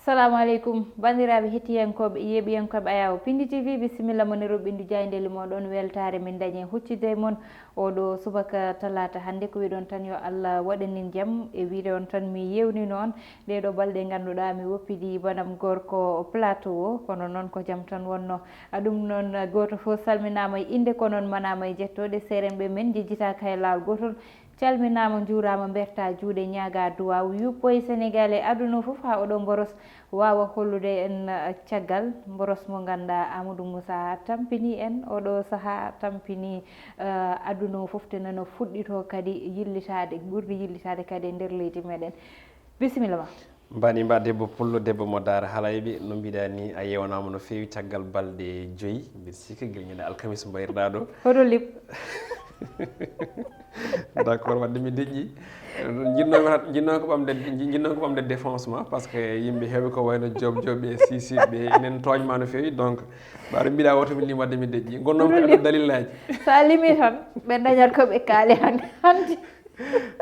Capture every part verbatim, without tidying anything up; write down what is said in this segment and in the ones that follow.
Salamu aleykum, banndiraaɓe hettiyankooɓe, yeeɓiyankooɓe Ayaawo Pindi T V, bisimilla mon e roɓɓindu jaayndeeli mooɗon. Weltaare min dañi e huccude e mon oɗo subaka talaata hannde. Ko wiɗon tan yo Allah waɗanin jam, e wiide on tan mi yewnino on ɗee ɗoo balɗe ngannduɗaa mi woppidi banam gorko plateau o, kono noon ko jam tan wonno. A ɗum noon gooto fof salminaama e innde, ko noon manaama e jettooɗe. Seerenɓe men njejjitaaka e laawol gootol. Calminaama, njuuraama, mbertaa juuɗe, ñaagaa duwaaw, yuppo e Senegaal e aduna fof haa oɗo mboros waawa hollude en, eh, caggal mboros mo nganndaa Amadou Moussa tampini en oɗo sahaa, tampini, eh, aduna o fof, te nano fuɗɗitoo kadi yillitaade, ɓurdi yillitaade kadi e nder leydi meɗen. Bisimilla ma. Mbani mba debbo pullo, debbo mo daara halayɓe, no mbiɗa ni a yewnaama no feewi caggal balɗe joyi, mbiɗa sikka gila ñande alkamis mbayirɗa ɗo. Hoto lip. D'accord, wadde mi deƴƴi. Jinnomi, jinnomi ko ɓamde, jinnomi ko ɓamde défense ma, parce que yimɓe heewɓe ko wayno job job e sisi ɓe enen tooñma no feewi, donc mbaɗo mbiɗa woto mi lim wadde mi deƴƴi. Gonnomi ko addu dalillaji. Sa limi tan, ɓe dañat ko ɓe kaali hande, hande.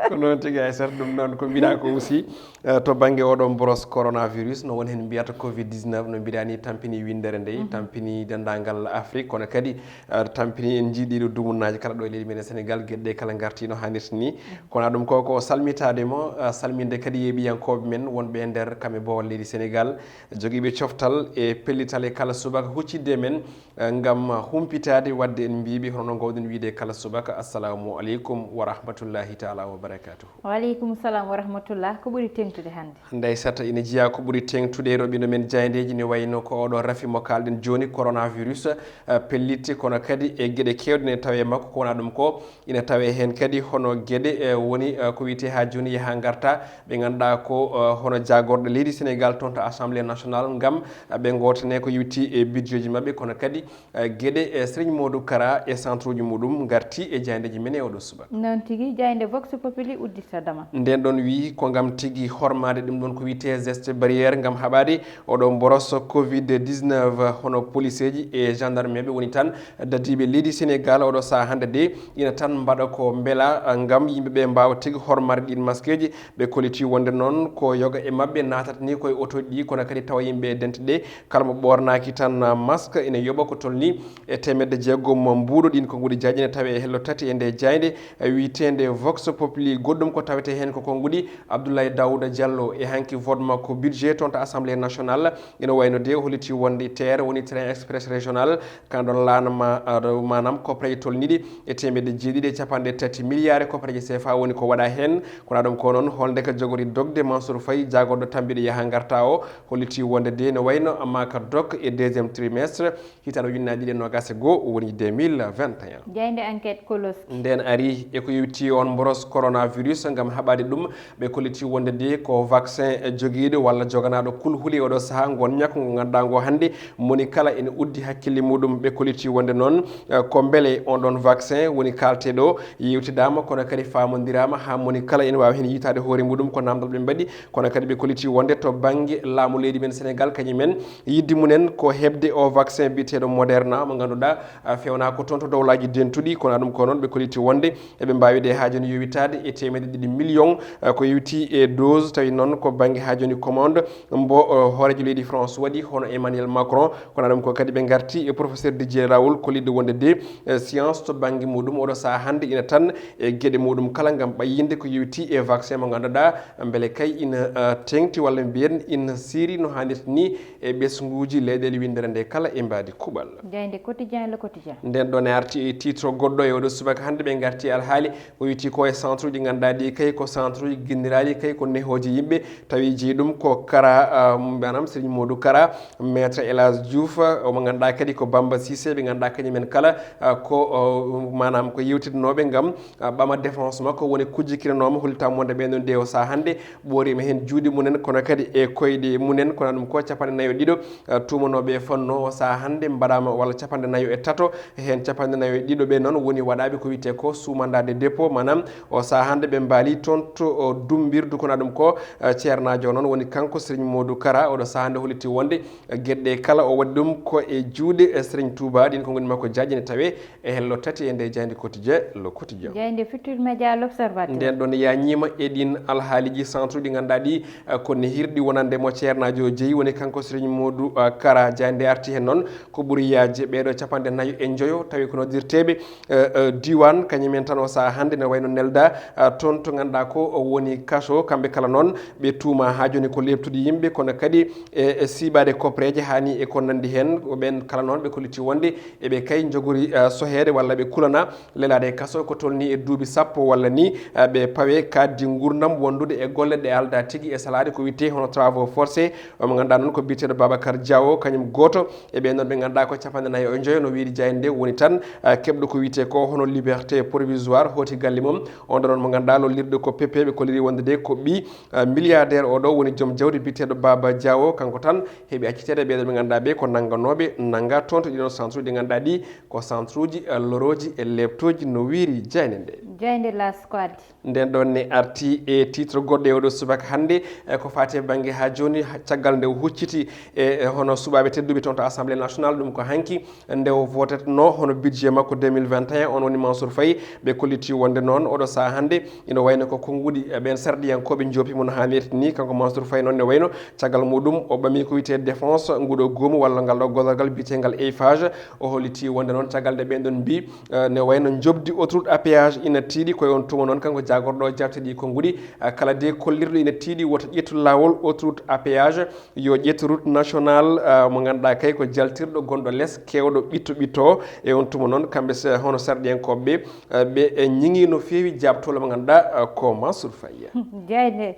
Ko noon tigi, Aissata, ɗum noon ko mbiɗa ko aussi, eh, to banggue oɗo mboros coronavirus, no won hen mbiyata covid dix-neuf, no mbiɗa ni tampini windere nde, tampini dendagal Afrique, kono kadi, eh, tampini en jiiɗiɗo dumunnaji kala ɗo e leydi men e Sénégal, gueɗe ɗe kala gartino hannirta ni. Kono ɗum ko, ko salmitade mo, eh, salminde kadi yeeɓiyankoɓe men wonɓe e nder kam e boowal leydi Sénégal, joguiɓe coftal e pellital e kala subaka huccidde men, eh, ngam humpitaade, wadde en mbiiɓe hono no ngoowɗen wiide kala subaka, assalamu aleykum wa rahmatullahi taala wa barakatuhu. Wa aleykum salam wa rahmatullah. Ko ɓuri teŋtude hannde? Ndeysata, ina jeyaa ko ɓuri teŋtude e roɓindo men jaayndeeji, ne wayno ko oɗo rafi mo kaalɗen jooni, coronavirus, eh, pellitte, kono kadi e geɗe keewɗe ne tawe makko, ko wona ɗum ko, ina tawe heen kadi hono geɗe, eh, woni, eh, ko wiyetee haa jooni yaha ngarta, ɓe ngannduɗaa ko, eh, hono jaagorɗo leydi Sénégal toon to Assemblée nationale ngam, eh, ɓe ngootane ko yowti e budget ji maɓɓe, kono kadi, eh, geɗe, eh, Serigne Modou Kara e centre uji muɗum ngarti e jaayndeeji men e oɗo subaka. Noon tigi, jaaynde Vox Populi udditadama. Nden ɗon wiyi ko ngam tigi hormaade ɗum ɗon ko wiyetee geste barrière ngam haɓaade oɗo mboros covid dix-neuf, hono policeeji e gendarmeɓe woni tan dadiiɓe leydi Sénégal oɗo sahaa hannde de, ina tan mbaɗa ko mbela, ah, ngam yimɓe ɓe mbaawa tigi hormaade ɗiin maskeeji. Ɓe kolliti wonde noon ko yoga e maɓɓe naatata ni koye otoji ɗi, kono kadi tawa yimɓe e dente ɗe, kala mo ɓoornaaki tan, ah, masque, ina yoɓa ko tolni e teemedde jeegom mbuuɗo. Ɗiin konnguɗi jaaƴi ina tawe e hello tati e nde jaaynde, eh, wiyeteende Vox Populi. Goɗɗum ko tawetee heen ko konnguɗi Abdoulaye Daouda Diallo e hanki vote makko budget toon to Assemblée nationale. Ina wayno de o holliti wonde terre woni train express régional, kan ɗon laana ma, ah, ɗo maanaam koppareeje tolniiɗe e teemedde jeeɗiɗi e capanɗe tati milliards koppareeje C F A woni ko waɗa heen. Kono ɗum ko noon, holnde ka jogori dogde Mansour Faye, jaagorɗo tambiɗo yaha ngarta o, holliti wonde de no wayno amma ka dog e deuxième trimestre, hitaande ujunnaji ɗiɗi e nogas e goo, woni deux mille vingt et un. Jaaynde Enquête Kolos. Nden ari e ko yewti on mboros coronavirus, ngam haɓaade ɗum, ɓe kolliti wonde de ko vaccin jogiiɗo walla joganaɗo kulhuli oɗo saha. Ngon ñakko ngo ngannduɗaa ngo hannde moni kala ene uddi hakkille muɗum. Ɓe kolliti wonde noon, eh, ko mbele on ɗon vaccin woni kaalteɗo yewtidaama, kono kadi faamondiraama haa moni kala ene waawi heen yitaade hoore muɗum. Ko namdal ɓe mbaɗi, kono kadi ɓe kolliti wonde to bannge laamu leydi men Sénégal, kañum en yidde mumen ko heɓde o vaccin biyeteeɗo Moderna mo ngannduɗaa, ah, fewnaa ko toon to dowlaaji dentuɗi. Kono ɗum ko noon ɓe kolliti wonde eɓe mbaawi ɗe haa jooni yowitaade e teemedde ɗiɗi million, ah, ko yowiti e dose. Tawi noon ko bannge haa jooni commande mbo, oh, hooreejo leydi France waɗi hono Emmanuel Macron. Kono ɗum ko kadi ɓe ngarti e professeur Didier Raoult kollidde wonde de, eh, science to bannge muɗum oɗo saha hannde ina tan e geɗe muɗum kala ngam ɓayyinde ko yowiti e vaccin mo ngannduɗaa mbele kay ina, ah, teŋti walla mbiyen ina siiri no haanirta ni e ɓesnguuji leyɗeele winndere nde kala e mbaadi kuuɓal. Jaaynde Quotidien, Le Quotidien. Nden ɗon e arti e titre goɗɗo e oɗo subaka hannde ɓe ngarti e alhaali ko yowiti ko e centre uji ngannduɗaa ɗi kay ko centre uji ginniraaɗi kay ko nehooji yimɓe, tawi jeyi ɗum ko Kara, ah, maanaam Serigne Modou Kara, Maître El Hadj Diouf, omo ngannduɗaa kadi ko Bamba Cissé, ɓe ngannduɗaa kañum en kala, ah, ko, oh, maanaam ko yewtidanooɓe ngam, ah, ɓama défense makko, woni kujjikiranooma, hollitaama wonde ɓeen ɗon de o saha hannde ɓoorima heen juuɗe mumen, kono kadi e koyɗe mumen, kono ɗum ko capanɗe nayo e ɗiɗo, eh, tuumanooɓe e fannu o saha hannde mbaɗaama walla capanɗe nayo e tato, heen capanɗe nayo e ɗiɗo ɓe noon woni waɗaaɓe ko wiyetee ko sous mandat de dépôt, maanaam O sahaa hannde ɓe mbaali toon to, o, Dummbirdu, kono ɗum ko, eh, ceernaajo noon woni kanko Serigne Modou Kara. Oɗo sahaa hannde hollitii wonde, eh, geɗe ɗe kala o waɗi ɗum ko e juuɗe, eh, Serigne Touba. Ɗin ko ngoni makko jaaji ne tawee e hello tati e nde jaaynde quotidien, Le Quotidien. Jaaynde Futurs Médias, L'Observateur. Nden ɗon yañiima e ɗin alhaaliiji, centre uji ɗi ngannduɗaa ɗi, eh, ko ne hirɗi wonande mo ceernaajo jeyi woni kanko Serigne Modou, eh, Kara. Jaaynde arti heen noon ko ɓuri yaaje ɓeeɗo capanɗe nayo e njoyo tawi ko noddirteeɓe, eh, eh, diiwaan, kañum en tan o sahaa hannde ne wayno nelda, eh, toon to ngannduɗaa ko o woni kaso. Kamɓe kala noon ɓe tuuma haa jooni ko leeptude yimɓe, kono kadi e, e siiɓaade kopreeje haa ni e ko nanndi heen. Ko ɓeen kala noon ɓe kolliti wonde eɓe kay njogori, eh, soheede walla ɓe kulana lelaade e kaso ko tolni e duuɓi sappo walla ni, eh, ɓe pawe kaaddi nguurndam wondude e golle ɗe aldaa tigi e salaade ko wiyetee hono travaux forcés. Omo ngannduɗaa noon ko biyeteeɗo Babacar Diawo, kañum gooto e ɓeen noon ɓe ngannduɗaa ko capanɗe nayo e njoyo no wiiri jaaynde nde woni tan, eh, keɓɗo ko wiyetee ko hono liberté provisoire, hooti galle mum. On ɗon mo ngannduɗaa lollirɗo ko pepe, ɓe kolliri wonde de ko ɓii, eh, milliardaire oɗo woni joom jawdi biyeteeɗo Baba Diawo, kanko tan heɓi acciteede ɓeeɗo ɓe ngannduɗaa ɓe ko nannganooɓe nannga toon to ɗiɗon centre uji ɗi ngannduɗaa ɗi ko centre uji, eh, lorooji e leeptooji no wiiri jaaynde nde. Jaaynde L'As ko addi? Nden ɗon ne arti e titre goɗɗo e oɗo subaka hannde, eh, ko faati e bannge haa jooni, ha-, caggal nde o hucciti e, e hono suɓaaɓe tedduɓe toon to Assemblée nationale, ɗum ko hanki nde o votetno hono budget makko deux mille vingt et un, on woni Mansour Faye. Ɓe kolliti wonde noon oɗo sahaa hannde ina wayno ko konnguɗi, eh, ɓeen sarɗiyankooɓe njoopi mo no haanirta ni. Kanko Mansour Faye noon ne wayno caggal muɗum o ɓami ko wiyetee défense nguɗo goomu walla ngal ɗo gollorgal biyeteengal Eiffage. O holliti wonde noon caggal nde ɓeen ɗon mbii, eh, ne wayno njoɓdi autoroute à péage ina tiiɗi, ko e on tuma noon kanko jaagorɗo o jabte ɗi konnguɗi, eh, kala de kollirɗo ina tiiɗi woto ƴettu laawol autoroute à péage, yo ƴettu route nationale, eh, mo ngannduɗaa kay ko jaltirɗo gonɗo les keewɗo ɓitto ɓitto. E on tuma noon kamɓe se-, hono sarɗiyankooɓe ɓe, eh, ɓe, eh, ñiŋi no feewi jaabtoola mo ngannduɗaa, eh, ko Mansour Faye. Jaaynde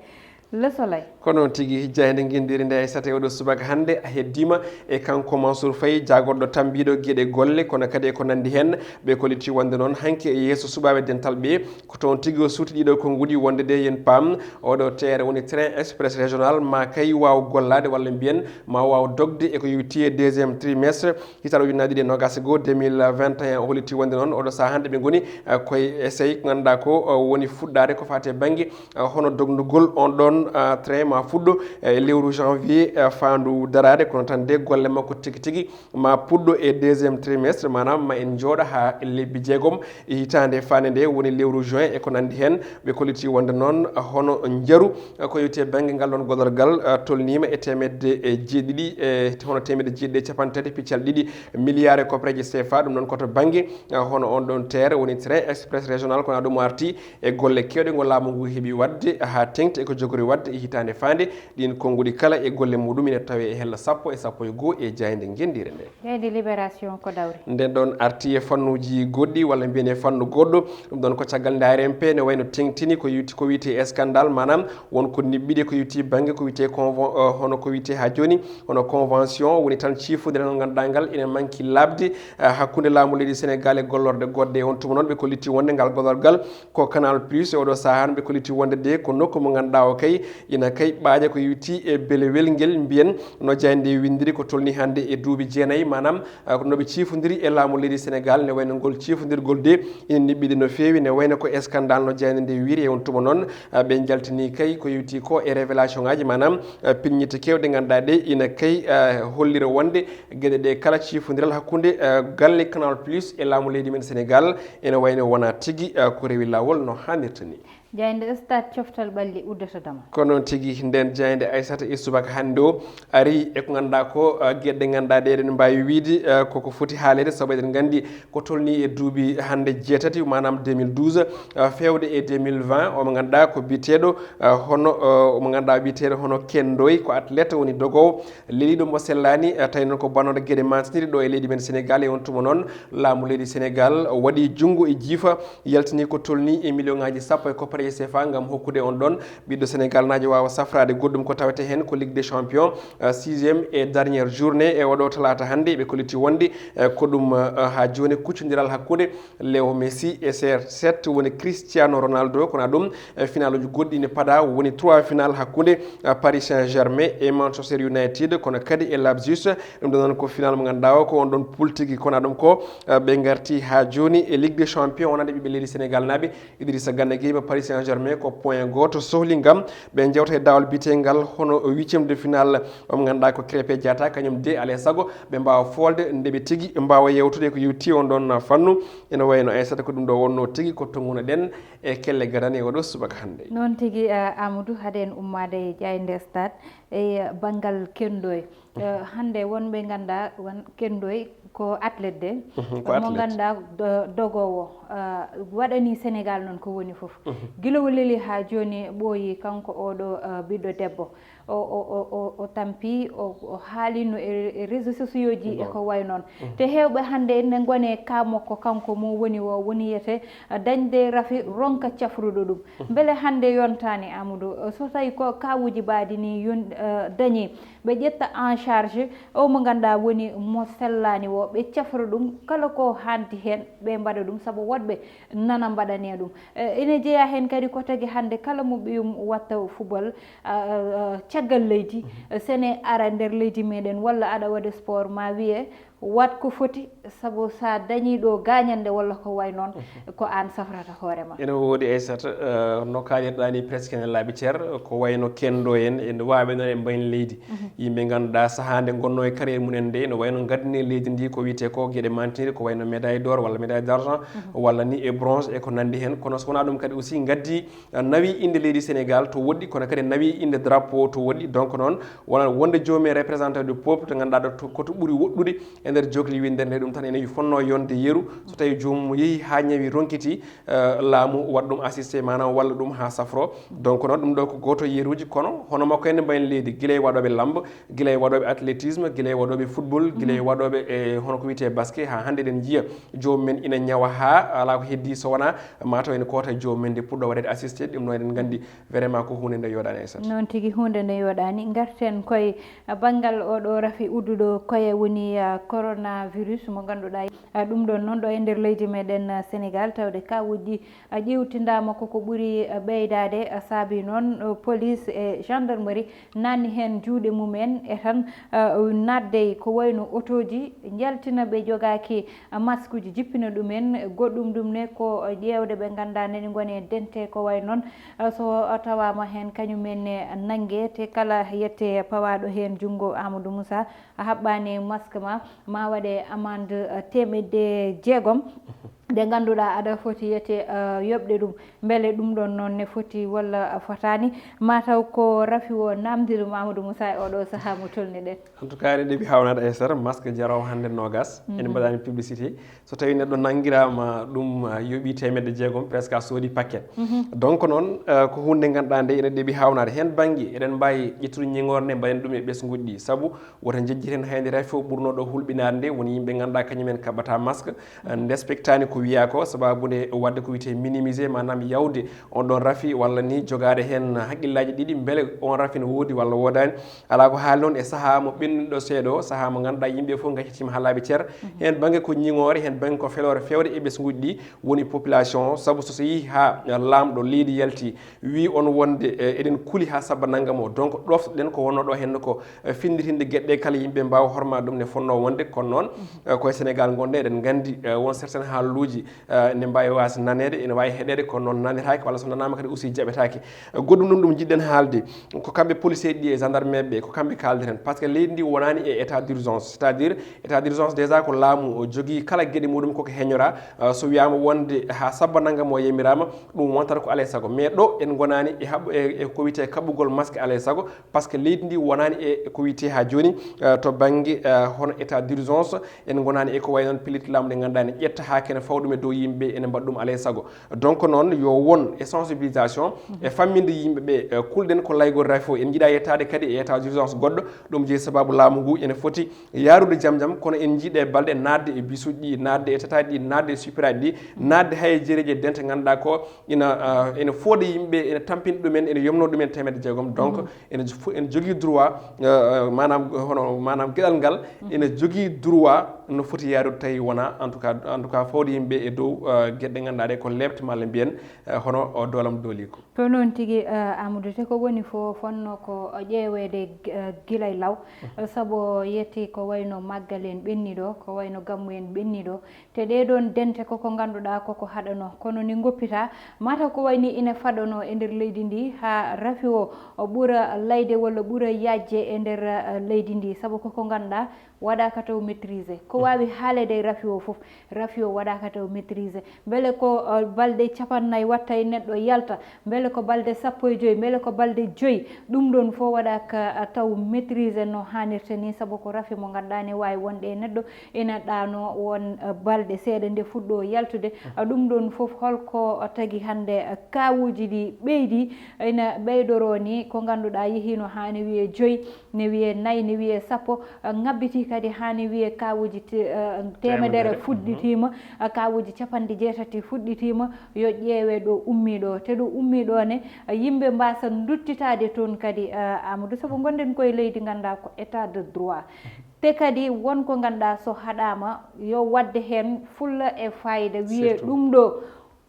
Le Soleil. Ko noon tigi, jaaynde ngenndire nde Aissata e oɗo subaka hannde a heddiima e kanko Mansour Faye, jaagorɗo tammbiiɗo geɗe golle, kono kadi e ko nanndi heen. Ɓe kolliti wonde noon hanki e yeeso suɓaaɓe dental ɓe, ko toon tigi o suuti ɗiɗo konnguɗi wonde de yen paam oɗo teer woni train express régional ma kay waaw gollaade walla mbiyen ma waaw dogde e ko yowiti e deuxième trimestre. Hitaande ujunnaji ɗiɗi e nogas e goo, deux mille vingt et un, o holliti wonde noon oɗo sahaa hannde ɓe ngoni, eh, koye essai ko ngannduɗaa ko, eh, woni fuɗɗaade ko faati e bannge, eh, hono dognugol on ɗon, eh, train ma fuɗɗo, eh, e lewru janvier, eh, faandu daraade, kono tan de golle makko tigi tigi ma puɗɗo e deuxième trimestre, maanaam ma en njooɗo haa lebbi jeegom e hitaande faande nde woni lewru juin e ko nanndi heen. Ɓe kolliti wonde noon, eh, hono njaru, eh, ko yowiti e bannge ngal ɗon gollorgal, eh, tolniima e teemedde e jeeɗiɗi, e hono teemedde jeeɗiɗi e capanɗe tati piccal ɗiɗi milliards e koppareeje C F A. Ɗum noon ko to bannge, eh, hono on ɗon teer woni train express régional, kono ɗum arti e golle keewɗe ngo laamu ngu heɓi waɗde haa teŋti e ko jogori waɗde e hitaande faande. Ɗiin konnguɗi kala e golle muɗum ina tawee e hella sappo e sappo e goo e jaaynde ngenndire nde. Jaaynde Libération ko dawri? Nden ɗon arti e fannuuji goɗɗi walla mbiyen e fannu goɗɗo. Ɗum ɗon ko caggal nde A R M P ne wayno teŋtini ko yowiti, ko wiyetee scandale, maanaam won ko niɓɓiɗe ko yowiti bannge ko wiyetee conven-, eh, hono ko wiyetee haa jooni, hono convention, woni tan ciifondiral ngal ngannduɗaa ngal ina manki laaɓde, eh, hakkunde laamu leydi Senegaal e gollorɗe goɗɗe. E on tuma noon ɓe kolliti wonde ngal gollorgal ko Canal Plus. E oɗo sahaa hannde ɓe kolliti wonde de ko nokku mo ngannduɗaa o kay ina kay ɓaaƴa ko yowiti e belewel ngel mbiyen no jaaynde nde winndiri ko tolni hannde e duuɓi jeenayi, maanaam, eh, ko no ɓe ciifondiri e laamu leydi Senegaal, ne wayno ngol ciifondirgol de ina niɓɓiɗi no feewi, ne wayno ko scandale no jaaynde nde wiiri. E on tuma noon, eh, ɓe njaltini kay ko yowiti ko e révélation ngaji, maanaam, eh, piññitte keewɗe ngannduɗaa ɗe ina kay, eh, hollira wonde geɗe ɗe kala ciifondiral hakkunde, eh, galle Canal Plus e laamu leydi men Senegaal ene wayno wona tigi, eh, ko rewi laawol no haanirta ni. Jaaynde Stade, coftal ɓalli uddata dama. Ko noon tigi, nden jaaynde Aissata e subaka hannde o ari e ko ngannduɗaa ko, eh, geɗe ɗe ngannduɗaa ɗe eɗen mbaawi wiyde, eh, koko foti haaleede, sabu eɗen nganndi ko tolni e duuɓi hannde jeetati, maanaam deux mille douze, eh, feewde e deux mille vingt, omo ngannduɗaa ko biyeteeɗo, eh, hono, eh, omo ngannduɗaa biyeteeɗo hono Ken Ndoye, ko athlète woni dogoowo leliiɗo mo sellaani, eh, tawi noon ko bannooɗo geɗe maantiniiɗe ɗo e leydi men Senegaal. E on tuma noon laamu leydi Senegaal waɗi junngo e jiifa, yaltini ko tolni e million ngaji sappo e koppare C F A ngam hokkude on ɗon ɓiɗɗo Sénégal naajo waawa safraade goɗɗum ko tawete heen ko Ligue des Champions, eh, sixième et dernière journée e oɗo talaata hannde. Ɓe kolliti wonde, eh, ko ɗum, eh, haa jooni kuccondiral hakkunde Leo Messi e C R sept woni Cristiano Ronaldo, kono ɗum, eh, finaluuji goɗɗi ne paɗa, woni trois final hakkunde, eh, Paris Saint-Germain e Manchester United, kono kadi e Leipzig. Ɗum ɗo noon ko final mo ngannduɗaa o ko on ɗon pool tigi, kono ɗum ko, eh, ɓe ngarti haa jooni e Ligue des Champions wonande ɓiɓɓe leydi Sénégal naaɓe. Idrissa Gana Gueye mo Paris Saint-Germain ko point gooto sohli ngam ɓe njewta e daawol biyeteengal hono huitième de finale, mo ngannduɗaa ko Krépin Diatta, kañum de alaa e sago ɓe mbaawa foolde nde ɓe tigi mbaawa yewtude ko yowti on ɗon fannu. Ene wayno Aissata ko ɗum ɗo wonno tigi ko tonngunoɗen e kelle gadane oɗo subaka hannde. Noon tigi, eh, Amadou, hade en ummaade e jaaynde stade e banngal kendoy. Eh, hannde wonɓe ngannduɗaa won kendoy ko athlète de. Mhm, ko mo athlète. Ngannduɗaa do-, dogoowo, eh, waɗani Sénégal noon ko woni fof. Mhm. Gila o leli haa jooni ɓooyi kanko oɗo, eh, ɓiɗɗo debbo. O, o, o, o, o tampi, o, o haalino e, e réseaux sociaux ji e ko way noon. Mhm. Te heewɓe hannde ne ngone ka makko kanko mo woni o woni yete, eh, dañde rafi ronka cafruɗo ɗum. Mhm. Mbele hannde yontaani Amadou, eh, so tawi ko kawuuji mbaɗi ni yon-, eh, dañi, ɓe ƴetta en charge o mo ngannduɗaa woni mo sellaani o, ɓe cafra ɗum kala ko hanti heen, ɓe mbaɗa ɗum, sabu woɗɓe nana mbaɗane ɗum. Eh, ene jeyaa heen kadi ko tagi hannde kala mo ɓiyum watta football, ah, ah, ah, caggal leydi, eh, sene ara nder leydi meɗen walla aɗa waɗa sport, ma wiye wat ko foti, sabu sa dañi ɗo gañande walla ko way noon, ko an safrata hoore ma. Ene woodi, Aissata, eh, no kaalirɗa ni, presque ene laaɓi cer, ko wayno kendo en, en waɓe noon e mbayni leydi. Mhm. Yimɓe ngannduɗaa sahaa nde gonno e carrière mumen nde, no wayno ngaddini leydi ndi ko wiyete ko geɗe mantinɗe, ko wayno médaille d'or walla médaille d'argent, walla ni e bronze e ko nandi heen. Kono so wonaa ɗum kadi aussi ngaddi, eh, nawi innde leydi Sénégal to woɗɗi, kono kadi nawi innde drapeau to woɗɗi. Donc noon, wona wonde joomum en représentant du peuple to ngannduɗaa ɗo to, ko to ɓuri woɗɗude e nder jokli winndere nde, ɗum tan ene fonnoo yonde yeru. So tawi joomum yehi haa ñawi ronkiti, eh, laamu waɗa ɗum assisté, maanaam walla ɗum haa safro. Donc noon ɗum ɗo ko gooto yeruuji, kono hono makko en mbayni leydi, gila e waɗooɓe lamb, gila e waɗooɓe athlétisme, gila e waɗooɓe football, gila e waɗooɓe e hono ko wiyetee basket, haa hannde eɗen njiya joomum en ina ñawa haa alaa ko heddii so wonaa mataw ene koota joomum en nde puɗɗo waɗeede assisté. Ɗum noon eɗen nganndi vraiment ko huunde nde yooɗaani, Aissata. Noon tigi, huunde nde yooɗaani. Ngarten koye banngal oɗo rafi udduɗo koye woni, ah, coronavirus mo ngannduɗaa, ah, ɗum ɗon noon ɗo e nder leydi meɗen, ah, Sénégal, tawde kawuuji, ah, ƴeewtindaama koko ɓuri, ah, ɓeydaade, ah, saabi noon, oh, police e gendarmerie nanni heen juuɗe mumen e tan, ah, naatde ko wayno otooji njaltina ɓe jogaaki, ah, maskuuji jippina ɗumen. Goɗɗum ɗum ne ko, ah, ƴeewde ɓe ngannduɗaa nani ngoni e dente ko way noon, ah, so tawaama heen kañum en ne nannge, te kala yette pawaaɗo heen junngo Amadou Moussa a haɓɓaani masque ma, ma waɗe amande, eh, teemedde jeegom, nde ngannduɗaa aɗa foti yete, eh, yoɓde ɗum. Mbele ɗum ɗon noon ne foti walla fotaani? Ma taw ko rafi o namdi ɗum Amadou Moussa e oɗo sahaa mo tolniɗen. En tout cas, eɗen ɗeɓi haawnade, Aissata, masque jaroowo hannde noogas. Mhm. En mbaɗaani publicité. So tawi neɗɗo nanngiraama ɗum, ah, yoɓi teemedde jeegom, presque a soodi paquet. Mhm. Donc noon, ah, ko huunde nde ngannduɗaa nde ene ɗeɓi haawnade. Heen bannge eɗen mbaawi ƴettude ñiŋoore nde mbaɗen ɗum e ɓesnguuji ɗi. Sabu wota njejjiten hay nde rafi o ɓurnooɗo hulɓinaade nde, woni yimɓe ngannduɗaa kañum en kaɓata masque, ah, ndespektaani ko wiyaa ko, sababu nde waɗde ko wiyetee minimisé, maanaam yawde on ɗon rafi walla ni jogaade heen hakkillaaji ɗiɗi, mbele on rafi ne woodi walla woodaani. Alaa ko haali noon e sahaa mo ɓennuɗo seeɗa o, sahaa mo ngannduɗaa yimɓe fof ngaccitiima haa laaɓi cer. Mhm. Heen bannge ko ñiŋoore, heen bannge ko feloore feewde e ɓesnguuji ɗi woni population o. Sabu so, so yehii haa laamɗo leydi yalti, wii on wonde, eh, eɗen kuli haa sabba nanngam o. Donc ɗoftoɗen ko wonnoo ɗo heen ko, eh, finnditinde geɗe ɗe kala yimɓe mbaawa hormaade ɗum ne fonnoo wonde. Kono noon, mhm, eh, koye Sénégal ngonɗen, eɗen nganndi, eh, won certaine haaluuji eh, ne mbaawi waasde naneede, ene waawi heɗeede, kono noon nanetaake, walla so nanaama kadi aussi jaɓetaake. Eh, goɗɗum ɗum, ɗum njiɗɗen haalde, ko kamɓe policier ɗi e gendarme ɓe, ko kamɓe kaaldeten. Par ce que leydi ndi wonaani e état d'urgence, c'est-à-dire état d'urgence déjà ko laamu o jogii kala geɗe muɗum koko heñora, eh, so wiyaama wonde haa sabba nanngam o yamiraama, ɗum wontata ko alaa e sago. Mais ɗo en ngonaani e haɓ-, e, e ko wiyetee kaɓɓugol masque alaa e sago, par ce que leydi ndi wonaani e ko wiyetee haa jooni, eh, to bannge, eh, hono état d'urgence, en ngonaani e ko wayi noon pellitte laamu ɗe ngannduɗaa ne ƴetta haa kene fof. ɗum e dow yimɓe, ene mbaɗa ɗum alay sago. Donc noon, yo won e sensibilisation, e famminde yimɓe ɓe, eh, kulɗen ko laygol rafi o. En njiɗa yettaade kadi e état d'urgence goɗɗo, ɗum jeyi sababu laamu ngu ene foti yaarude jam jam, kono en njiɗe balɗe naatde e bisuuji ɗi, naatde e tataaji ɗi, naatde e superaji ɗi, naatde hay e jereji e dente ngannduɗaa ko ina, ah, ene fooɗa yimɓe, ene tampina ɗumen, ene yomno ɗumen teemedde jeegom. Donc ene fo-, ene jogii droit, eh, eh, maanaam hono, maanaam geɗal ngal ene jogii droit no foti yaarude tawi wona, en tout cas, en tout cas, fawde yimɓe e dow, eh, geɗe ɗe ngannduɗaa ɗe ko leeɓte malla mbiyen, eh, hono o doolam dooliiko. Ko noon tigi, eh, Amadou, te ko woni fof fotnoo ko ƴeeweede, eh, gila e law, eh, sabu yetti ko wayno maggal en ɓenni ɗo, ko wayno gammu en ɓenni ɗo, te ɗee ɗoon dente koko ngannduɗaa koko haɗanoo, kono ni ngoppita, mataw ko wayni ina faɗanoo e nder leydi ndi, haa rafi o, o ɓura layde walla ɓura yaajde e nder, eh, leydi ndi, sabu koko ngannduɗaa waɗaaka taw maîtrisé. Ko waawi haaleede e rafi o fof, rafi o waɗaaka taw maîtrisé. Mbele ko, eh, balɗe capannay watta e neɗɗo yalta, mbele ko balɗe sappo e joy, mbele ko balɗe joy, ɗum ɗoon fof waɗaaka, eh, taw maîtrisé no haanirta ni, sabu ko rafi mo ngannduɗaa ne waawi wonde e neɗɗo ina ɗaano won, eh, balɗe seeɗa nde fuɗɗo yaltude. Eh, ɗum ɗoon fof holko tagi hannde, eh, kaawuuji ɗi ɓeydi, ina ɓeydoroo ni ko ngannduɗaa yehiino haa ne wiyee joy, ne wiyee nayi, ne wiyee sappo, eh, ŋabbiti kadi haa ne wiyee kaawuuji te-, eh, teemedere fuɗɗitiima, eh, kaawuuji capanɗe jeetati fuɗɗitiima, yo ƴeewe ɗo ummii ɗo. Te ɗo ummii ɗo ne, eh, yimɓe mbaasa duttitaade toon kadi, eh, Amadou, sabu ngonɗen koye leydi ngannduɗaa ko état de droit. Te kadi won ko ngannduɗaa so haɗaama, yo waɗde heen fulla e faayida, wiyee ɗum ɗo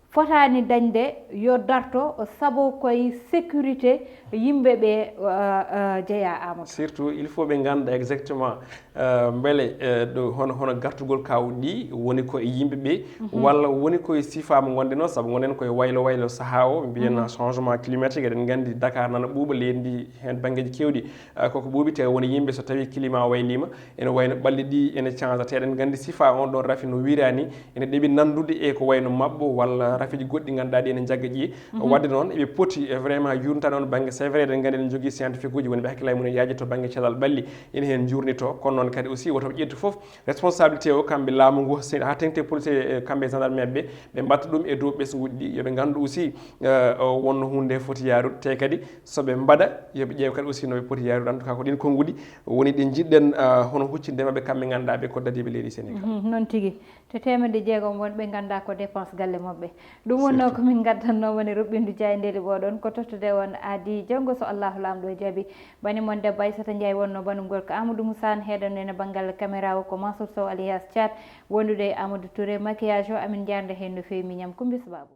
fotaani dañde, yo darto, sabu koye sécurité yimɓe ɓe, eh, eh, jeyaa, Amadou. Surtout, il faut ɓe ngannda exactement, eh, mbele, eh, ɗo hono, hono gartugol kaawuuji ɗi woni ko e yimɓe ɓe, walla woni ko e sifaa mo ngonɗen o, sabu ngonɗen koye waylo waylo sahaa o, mbiyen changement climatique, eɗen nganndi Dakar nana ɓuuɓa, leydi ndi heen banngeeji keewɗi, eh, koko ɓuuɓi, te woni yimɓe so tawii climat o wayliima, ene wayno ɓalli ɗi ene change, te eɗen nganndi sifaa on ɗon rafi no wiiraani, ene ɗeɓi nanndude e ko wayno maɓɓo walla rafiiji goɗɗi ngannduɗaa ɗi ene njagga ƴiye. Waɗde noon, eɓe poti, eh, vraiment yurnitaade on bannge. C'est vrai, eɗen nganndi eɗen njogii scientifique uji wonɓe hakkillaaji mum e yaaji to bannge cellal ɓalli, ene heen njuurnitoo, kono noon kadi aussi woto ɓe ƴettu fof responsabilité o, kamɓe laamu ngu, si-, haa teŋti police, eh, kamɓe e gendarme ɓe, ɓe mbaɗta ɗum e dow ɓesnguuji ɗi, yo ɓe nganndu aussi, eh, o wonno huunde nde foti yaarude, te kadi so ɓe mbaɗa, yo ɓe ƴeew kadi aussi no ɓe poti yaarude. En tout cas, ko ɗin konnguɗi woni ɗi njiɗɗen, eh, hono huccinde maɓɓe kamɓe ngannduɗaa ɓe ko dadiiɓe leydi Sénégal. Mhm, noon tigi. Te teemedde jeegom wonɓe nganndaa ko dépense galle maɓɓe. Ɗum wonnoo ko min ngaddannooma ne ruɓɓindu jaayndeeli ɓoo ɗoon, ko tottude on aadi janngo so Allahu Laamɗo jaɓi. Bani mon debbo Aissata Ndiaye wonnoo banugol ko Amadou Moussa, heeɗanno ene banngal caméra o ko Mansour Sow alias Thiat, wondude e Amadou Touré, maquillage o amin njaarde heen no feewi miñam Kumbi Sababu.